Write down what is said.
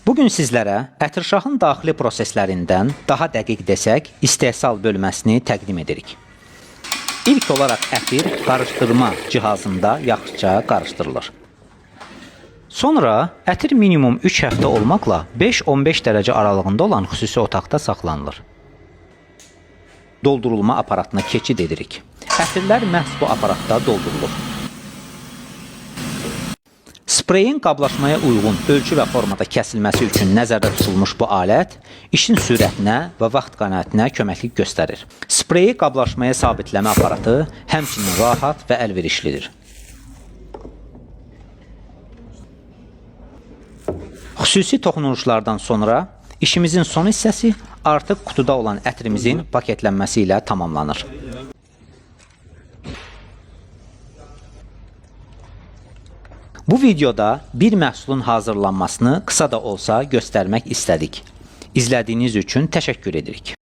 Bugün sizlərə Ətirşahın daxili proseslərindən, daha dəqiq desək, istehsal bölməsini təqdim edirik. İlk olaraq ətir qarışdırma cihazında yaxşıca qarışdırılır. Sonra ətir minimum 3 həftə olmaqla 5-15 dərəcə aralığında olan xüsusi otaqda saxlanılır. Doldurulma aparatına keçid edirik. Ətirlər məhz bu aparatda doldurulur. Spreyin qablaşmaya uyğun ölçü və formada kəsilməsi üçün nəzərdə tutulmuş bu alət işin sürətinə və vaxt qənaətinə köməklik göstərir. Spreyi qablaşmaya sabitləmə aparatı həmçinin rahat və əlverişlidir. Xüsusi toxunuşlardan sonra işimizin son hissəsi artıq qutuda olan ətrimizin paketlənməsi ilə tamamlanır. Bu videoda bir məhsulun hazırlanmasını qısa da olsa göstərmək istədik. İzlədiyiniz üçün təşəkkür edirik.